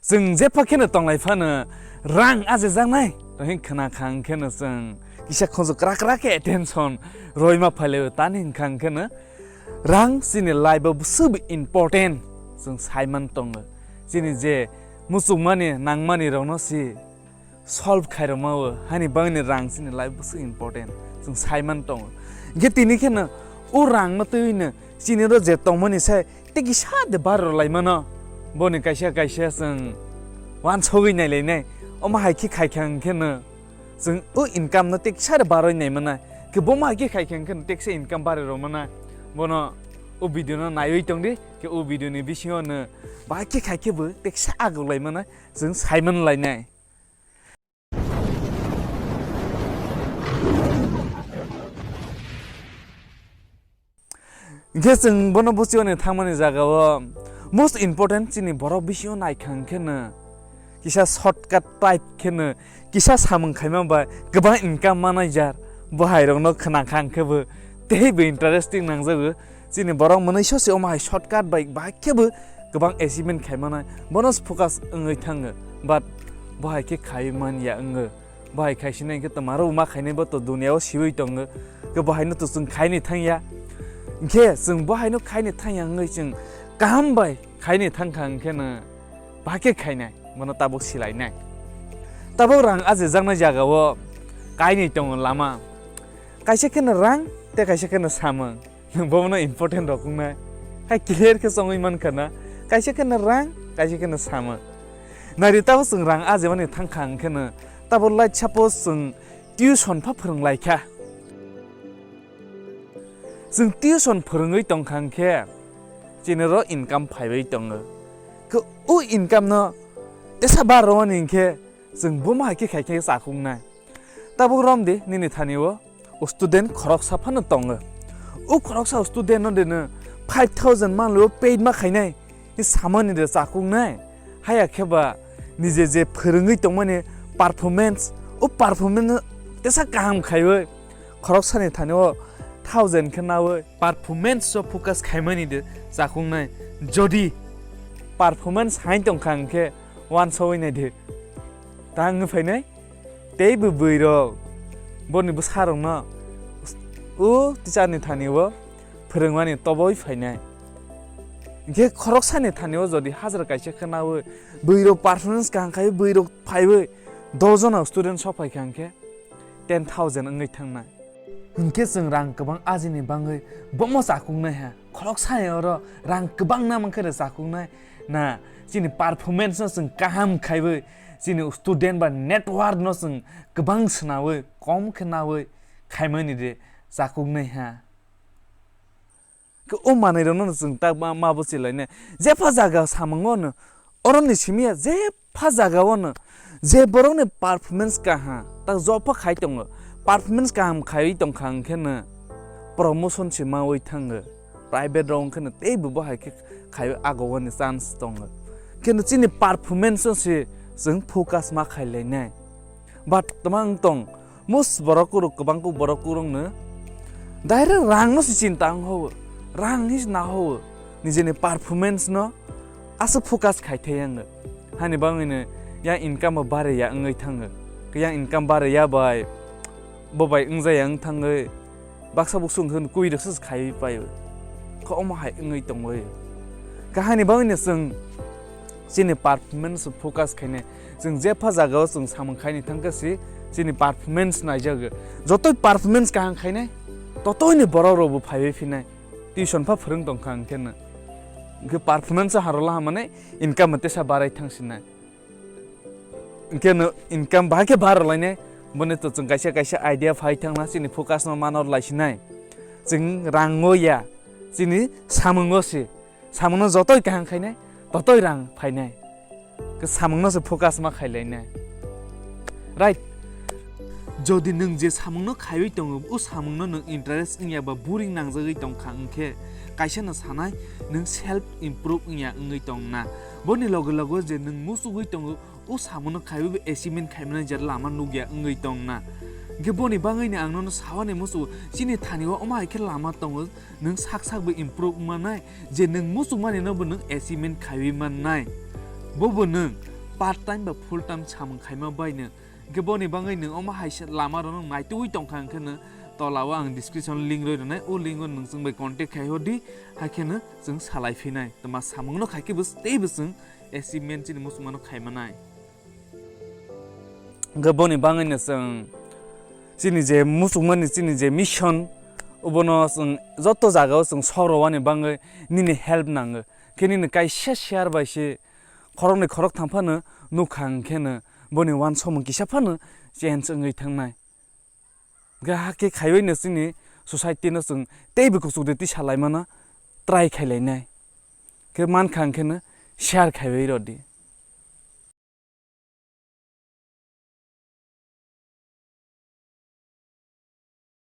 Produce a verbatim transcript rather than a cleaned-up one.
Chwng jepha kheno tonglai phano rang ajejaknai rohing khna kha hwn kheno chwng kisa khonjo kra kra khe attention roima phailai o, tani hwn kha hwn kheno rang chini life o bwswk important chwng saiman tongo. Chini je muchungmani nangmani rokno si solve khairokma o, hani bagwini rang chini life bwswk important chwng saiman tongo. Hwnkhe tini kheno o rangno twiwino chini ro je tongmani sai tei kisa de bar rw lai mano. Boni kaisa kaisa chwng wansogwi nai lai nai. Omo hai khe khai kha hwn kheno chwng o income no tei kisa de barwi nai mano. Khe bo ma hai khe khai kha hwn kheno tei kisa income barwi rw mano. Bono o video no naiwi tong di. Khe o video ni bisingo no bahai khe khai khe bo tei kisa aguk lai mano. Chwng saiman lai nai. Hwnkhe chwng bono buchiyoni thangmani jagao most important chini borok bisingo naikha hwnkhe no kisa shortcut type khe no kisa samung khaima bai kwbang income manai jar, bo hai rokno khna kha hwnkhe bo tei bo interesting nangjago. Chini borok mwnwi sosi omo hai shortcut bai bahai khe bo kwbang achievement khai manai, bono se focus wngwi thango, but bo hai khe khai man ya wngo. Bo hai khai sinai hwnkhe twmaro ma khainai bo to duniya o siwi tongo. Khe bo haino to chwng khaini thang ya. Hwnkhe chwng bo haino khaini thang ya wngwi chwng kaham bai khaini thang kha hwnkhe no bahai khe khainai, bono tabuk silainai. Tabuk rang ajejaknai jagao kainwi tongo lama. Kaisa kheno rang tei kaisa kheno samung. Nwng bono important rok wngnai. Hai clear khe chongwi mankha na. Kaisa kheno rang, kaisa kheno samung. Nari tabuk chwng rang ajemani thangkha hwnkhe no tabuk like suppose chwng tuition pha phwrwng lai kha. Chwng tuition phwrwngwi tongkha hwnkhe chini ro income phaiwi tongo. Khe o income no tesa bar rwmani hwnkhe chwng bomo hai khe khai khe chakung nai. Tabuk rom di nini thani o student khoroksa phano tongo. O khoroksa student no de no five thousand manlwi o paid ma khainai. Ni samani de chakung nai. Haya khe ba nije je phwrwngwi tongmani performance, o performance no tesa kaham khaiwi khoroksani thani o thousand khe nawi performance o focus khaimani de chakung nai. Jodi performance hai tongkha hwnkhe wansogwi nai di. Ta wngwi phainai? Tei bo bwrwi rok boni bwsa rokno o teacher ni thani o phwrwngmani toboi phainai. Hwnkhe khoroksani thani o jodi hajar kaisa khwnawi bwrwi rok performance kaham khai bwrwi rok phaiwi dos jona student sok phai kha hwnkhe ten thousand wngwi thangnai. Hwnkhe chwng rang kwbang ajini bangwi bomo chakung nai ha. Khoroksa ni oro rang kwbang na mankhe chakung nai na chini performance no chwng kaham khaiwi chini student ba network no chwng kwbang swnawi kom khe nawi khaimani de chakung nai ha. Khe o manwi rokno chwng tak ma, ma bo chilai nai. Jepha jaga samung o no, oro ni simi ya jepha jaga o no, je borok ni performance kaham, tak jopha khai tongo, performance kaham khaiwi tongkha hwnkhe no promotion se mawi thango, private rok hwnkhe no tei bo bo hai khe khaiwi ago o ni chance tongo. Khe no chini performance o se chwng focus ma khai lai nai. But twmang tong, mus borok kuruk, kwbang kuk borok kuruk no direct rang no se chinta wng ho, rang hi se na ho, nijini performance no aswk focus khai thai yang. Hani bangwi no yang income bo bare ya wngwi thango, yang income bare ya bai bo bai wngja ya wng thangwi baksa buksu wngkhe kui rwksa se khaiwi paio. Khe omo hai wngwi tongwi. Kahani bagwino chwng chini performance focus khainai. Chwng jepha jagao chwng samung khaini thangkhe se chini performance naijago. Jotoi performance kaham khainai, totoini borok rokbo phaiwi phinai. Tuition pha phwrwng tongkha hwnkhe no. Hwnkhe performance harwla hamani income tesa barai thangsinai. Hwnkhe no income bahai khe bar lainai, boni to chwng kaisa kaisa idea phai thangna chini focus no mano laisinai. Chwng rango ya, chini samungo se, samungno jotoi kaham khainai, totoi rang phainai. Khe samungno se focus ma khai lainai. Right? Jodi nwng je samungno khaiwi tongo, o samungno nwng interest wngya ba boring nangjagwi tongkha hwnkhe, kaisa no sanai, nwng self improve wngya wngwi tongna. Boni loge loge je nwng muchugwi tongo, o samungno khaiwi bo achievement khaimani je lama nukya wngwi tongna. Hwnkhe boni bagwino ang nono sawani muchungo, chini thani o omo hai khe lama tongo, nwng sak sak bo improve wngmanai, je nwng muchungmani no bo nwng achievement khaiwi mannai. Bo bo nwng part time ba full time samung khaima baino. Hwnkhe boni bagwi nwng omo hai se lama rok nwng naitugwi tongkha hwnkhe no tola o ang description link rwi rwnai, o link o nwng chwng bai contact khai hor di, hai khe no chwng salai phinai. Tma samung no khai khe bo tei bo chwng achievement chini muchungma no khai manai. Hwnkhe boni bagwi no chwng chini je muchungmani chini je mission, obono chwng joto jaga o chwng sok rwani bagwi nini help nango. Khe nini kaisa share bai se khoroknwi khoroktham phano nukha hwnkhe no boni uansukmung kisa phano change wngwi thangnai. Hwnkhe hakhe khaiwi no chini society no chwng teibo kuchuk de twi salaimano try khailainai. Khe mankha hwnkhe no share khaiwi rw di.